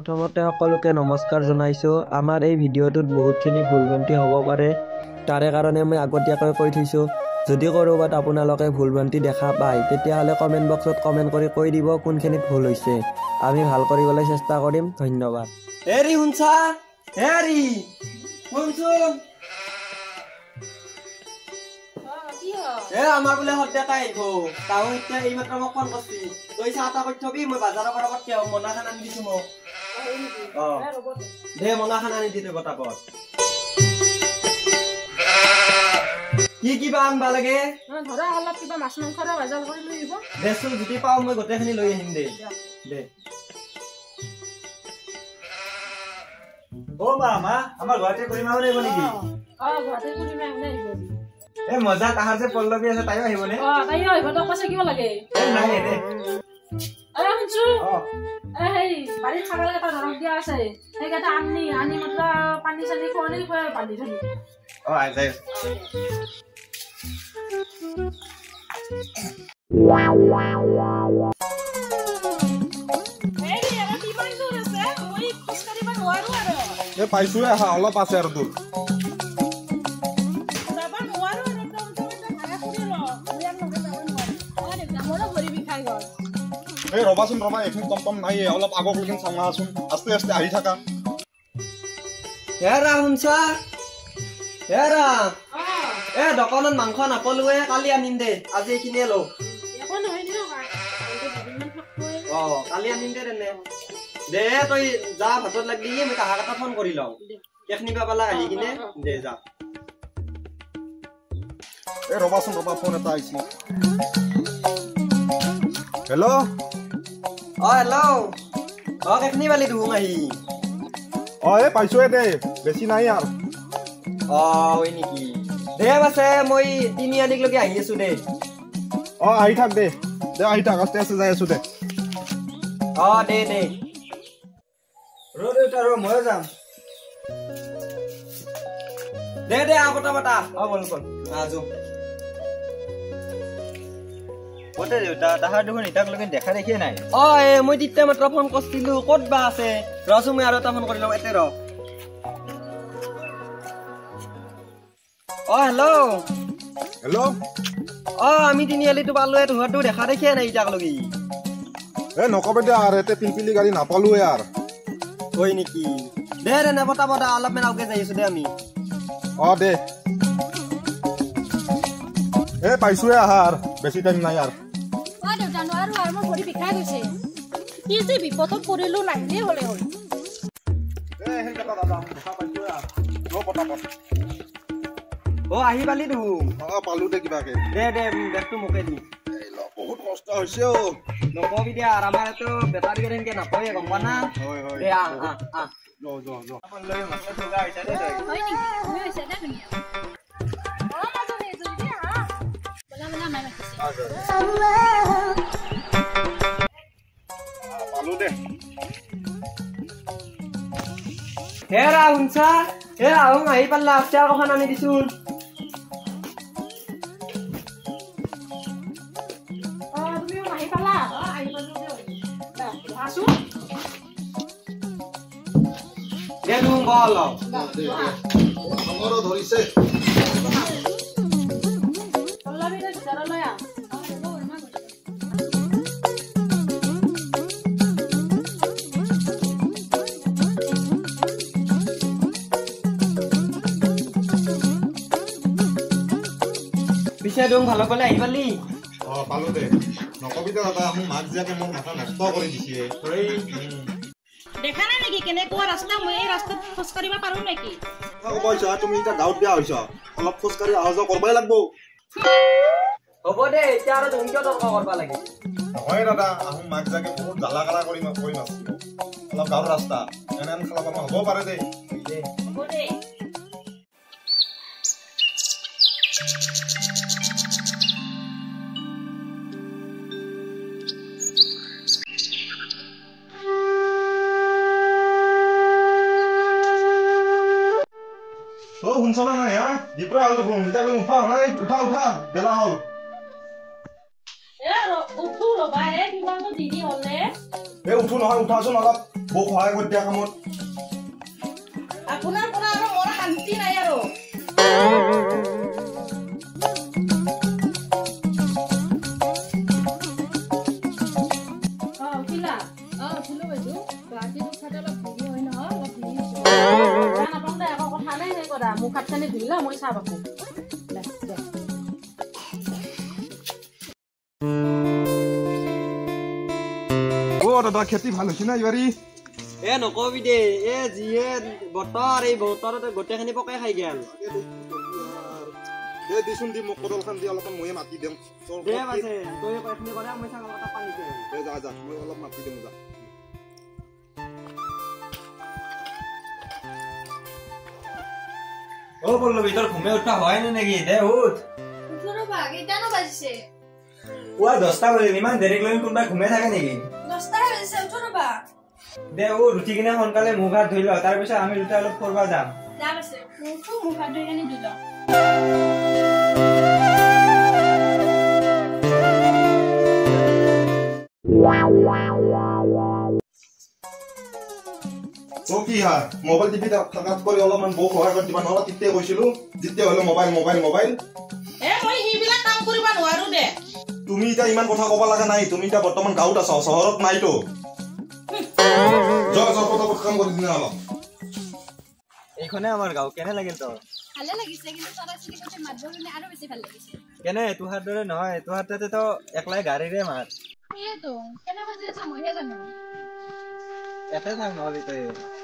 প্ৰথমতে সকলোকে নমস্কাৰ জনাইছোঁ। আমাৰ এই ভিডিঅ'টোত বহুতখিনি ভুল ভ্ৰান্তি হ'ব পাৰে, তাৰে কাৰণে মই আগতীয়াকৈ কৈ থৈছোঁ। যদি ক'ৰবাত আপোনালোকে ভুল ভ্ৰান্তি দেখা পায় তেতিয়াহ'লে কমেণ্ট বক্সত কমেণ্ট কৰি কৈ দিব কোনখিনিত ভুল হৈছে, আমি ভাল কৰিবলৈ চেষ্টা কৰিম। ধন্যবাদ। হেৰি শুনছা, হেৰি শুনচোন, এ আমাৰ বোলে সদ্যকাই আহিব। তাও এতিয়া এইমাত্ৰ মোক ফোন কৰছি, তই চাহ তাহ কৰি থবি, মই বাজাৰৰ পৰা পটকে মোনাখান আনি দিছো মোক। অ দে মোনাখান আনি দি তই পটাপট। কি কিবা আনবা লাগে? ধৰা অলপ কিবা মাছ মাংসৰে বজাৰ কৰি লৈ আহিব। দেচোন যদি পাওঁ মই গোটেইখিনি লৈ আহিম দে। দে অ মা, মা আমাৰ গুৱাহাটীৰ খুৰীমা আহিব নেকি? অ গুৱাহাটীৰ খুৰীমা আহিব। এ মজা, তাহাৰ যে পল্লৱী আছে তাইও আহিব নে? অ তাইও আহিব, তই কৈছে কিয় লাগে? এ নাই এনে। এ শুনছো, এ সেই বাৰীত ছাগল কেইটা ধৰক দিয়া আছে, সেইকেইটা আনি আনি মাত্ৰ পানী চানী খুৱানি খুৱাই বান্ধি থবি। অ আই যাই। এ পাইছোৱে, আহা অলপ আছে আৰু দূৰ। এই ৰবাচোন ৰবা, এইখিনি টমটম নাই, অলপ আগলৈকে চাওঁ আহাচোন, আস্তে আস্তে আহি থাকা। হেৰা শুনছা, হেৰা এ দোকানত মাংস নাপালোৱে, কালি আনিম দে, আজি এইখিনিয়ে লওঁ। অ কালি আনিম দে তেনে। দে তই যা ভাতত লাগলি, মই কাহা এটা ফোন কৰি লওঁ, কেইখিনি পালা আহি কিনে দে যা। এ ৰবাচোন ৰবা, ফোন এটা আহিছে। হেল্ল'। অ হেল্ল'। অ কেইখিনি পালি দেখোন আহি? অ এই পাইছোৱে দে, বেছি নাই আৰু। অ হয় নেকি? দে পাছে মই তিনিআলিলৈকে আহি আছো দে। অ আহি থাক দে, দে আহি থাক, আস্তে আস্তে যাই আছো দে। অ দে দে। ৰ দেউতা ৰ, ময়ো যাম। দে দে আহ বতা বতা। অ বল বল আজো। কতে দেউতা, তাহাৰ দেখোন এতিয়ালৈকে দেখা দেখিয়ে নাই। অ এ মই তেতিয়া মাত্ৰ ফোন কৰিছিলো, ক'ত বা আছে? ৰচোন মই আৰু এটা ফোন কৰি লওঁ এতে ৰ। অ হেল্ল'। হেল্ল'। অ আমি তিনিআলিটো পালোৱে, তোহঁতটো দেখা দেখিয়ে নাই এতিয়ালৈকে। এ নকবে দে আৰু, এতে পিলপিলি গাড়ী নাপালোৱে আৰু। হয় নেকি? দে দে নে বতা বতা, অলপমান আগে যাই আছো দে আমি। অ দে। এ পাইছোৱে আহা আৰু, বেছি টাইম নাই আৰু। অ দেউতা নোৱাৰো আৰু, মোৰ ভৰি বিষাই গৈছে। কি যে বিপদত পৰিলো, নাহিলেই হ'লে হ'ল। এ সেইকেইটা দাদা দেখা পাইছোৱে আৰু, ৰ পটাপট। অ আহি পালি দেখোন? অ পালো দে কিবাকে। দে দে বেগটো মোকে দি। বহুত কষ্ট হৈছে অ। নকবি দে আৰু, আমাৰ এইটো বেটাৰী গাড়ী সেনকে নাপায়ে, গম পা না? হয় হয়। দে আহ আহ আহ। য য য। হয় নেকি? তুমি হৈছে দে ধুনীয়া। অ মাজনী জলদি আহা, বলা বলা মাই মাতিছে। পালো দে। হেৰা শুনছা, হে আহোঁ আহি পাল্লা, চেয়াৰখন আনি দিছোন। অ তুমিও আহি পালা? অ আহি পালো দে, বহাচোন। দে দেখোন বহ অলপ। আমাৰো ধৰিছে। পল্লৱী তই ভিতৰলৈ আহ। পিছে দেখোন ভালো পালে আহি পালি? অ পালো দে। নকবি দে দাদা, মোৰ মাক জীয়াকে মোৰ মাথা নষ্ট কৰি দিছে। দেখা নাই নেকি কেনেকুৱা ৰাস্তা? মই এই ৰাস্তাত খোজকাঢ়িব পাৰো নেকি? কৈছা তুমি এতিয়া গাঁৱত বিয়া হৈছা, অলপ খোজকাঢ়ি অহা যোৱা কৰিবই লাগিব। হ'ব দে, এতিয়া আৰু তুমি কিয় তৰ্ক কৰবা লাগে? নহয় দাদা, আহোঁ মাক জীয়াকে বহুত জ্বালা কালা কৰি কৰি নাছিল। অলপ গাঁৱৰ ৰাস্তা এনে খেলা পাম হ'ব পাৰে দে। হ'ব দে। অ শুনছানে নাই? হা দিপৰা হ'ল দেখোন, এতিয়ালৈকে উঠা নাই। উঠা উঠা, বেলা হ'ল। এ উঠো ৰবা, এ কিমাননো দেৰি হ'লে। এ উঠো নহয়, উঠাচোন অলপ। বৌক সহায় কৰি দিয়া কামত। আপোনাৰ পৰা আৰু মোৰ শান্তি নাই আৰু। অ উঠিলা? অ উঠিলো বাইদেউ। গুৱাহাটীত উঠাতে অলপ দেৰি হয় নহয়, অলপ দেৰি হৈছে। বেয়া নাপাওঁ দে, একো কথা নাই। সেই কৰা, মুখ হাত খানি ধুই ল, মই চাহ পাতো। দে দে। অ দাদা, খেতি ভাল হৈছে না এইবাৰী? এ নকবি দে, এ যিহে বতৰ, এই বতৰতে গোটেইখিনি পকাই খাই গেল। দে দিচোন দি, মোক কোদলখন দি, অলপমান ময়ে মাতি দিম। দে পাছে, তই এইখিনি কৰা, মই ছাগল কেইটা পানী দিম। দে যা যা, মই অলপ মাতি দিম যা। অ পল্লৱী, তোৰ ঘুমে উঠা হোৱাই নাই নেকি? দে উঠ। উঠো ৰ'বা, কেইটানো বাজিছে? পুৱা 10টা বাজিল, ইমান দেৰিক লৈ কোনোবাই ঘুমে থাকে নেকি? 10টাহে বাজিছে, উঠো ৰ'বা। দে উঠ, উঠি কিনে সোনকালে মুখ হাত ধুই ল, তাৰপিছত আমি দুটা অলপ ফুৰবা যাম। যাম আছে, উঠো, মুখ হাত ধুই কেনে ধুই লওঁ। অ কি হা, মোবাইল টিপি থকাত কৰি অলপমান বৌক সহায় কৰি দিবা নহ'লে। তেতিয়াই কৈছিলো, যেতিয়া হ'লে মোবাইল মোবাইল মোবাইল। এ মই সেইবিলাক কাম কৰিব নোৱাৰো দে। তুমি এতিয়া ইমান কথা ক'ব লগা নাই, তুমি এতিয়া বৰ্তমান গাঁৱত আছা, চহৰত নাইতো। যোৱা যোৱা, পটাপট কাম কৰি দিনা অলপ। এইখনে আমাৰ গাঁও, কেনে লাগিল তোৰ? ভালে লাগিছে, কিন্তু চৰাই চিৰিকটিৰ মাতবোৰ শুনি আৰু বেছি ভাল লাগিছে। কেনে তোহাৰ দৰে নহয়, তোহাৰ তাতেতো একলাই গাড়ীৰে মাত। সেয়েতো, কেনে বাজি আছে মইহে জানো। ইয়াতে থাক নহ'লে, তই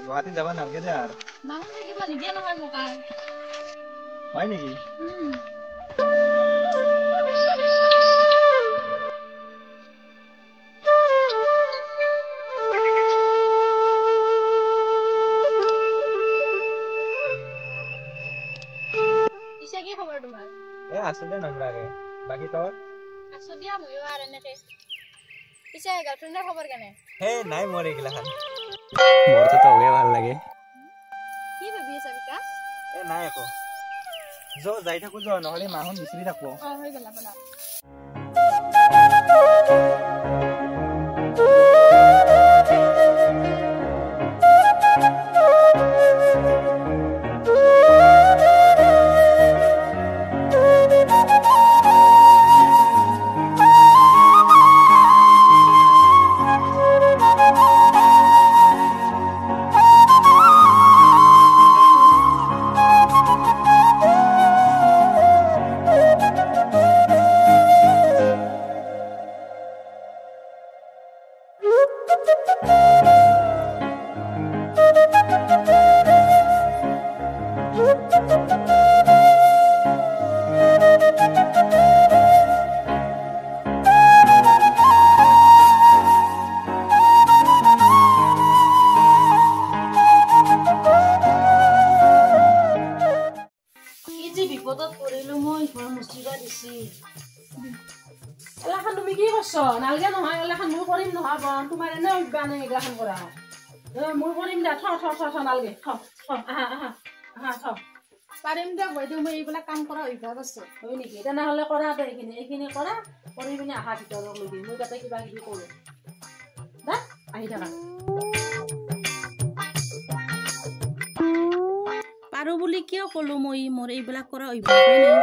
গুৱাহাটীত যাব নালাগে দে আৰু। মানুহ থাকিব নিদিয়ে নহয় মোক আৰু। হয় নেকি? পিছে কি খবৰ তোমাৰ? এ আছো দে নম্ৰাকে, বাকী তোৰ? আছো দিয়া ময়ো আৰু এনেকে। পিছে গাৰ্লফ্ৰেণ্ডৰ খবৰ কেনে? হে নাই মোৰ এইগিলাখান। মোৰতো তোকে ভাল লাগে। কি ভাবি আছা বিকাশ? এ নাই একো, য যাই থাকো য, নহ'লে মাহোন বিচাৰি থাকব। অ হৈ গ'ল ব'লা। কি যে বিপদত পৰিলো মই, ঘৰ মুচিবা দিছি। এলাখান তুমি কি কৰছ? নালগে নহয়, এলাখান মই কৰিম নহয় বন, তোমাৰ এনে অভ্যাস নাই এইগিলাখান কৰা। মই কৰিম দে, থ থ থ থ, নালগে, থ থ, আহা আহা আহা, থ। পাৰিম দিয়ক বাইদেউ, মই এইবিলাক কাম কৰা অভ্যাস আছে। হয় নেকি? তেনেহ'লে কৰা দে, এইখিনি এইখিনি কৰা, কৰি পিনে আহা ভিতৰক লগি, মই তাতে কিবা কিবি কৰোঁ। দা আহি থাকা। পাৰো বুলি কিয় ক'লো মই, মোৰ এইবিলাক কৰা অভ্যাসেই নাই।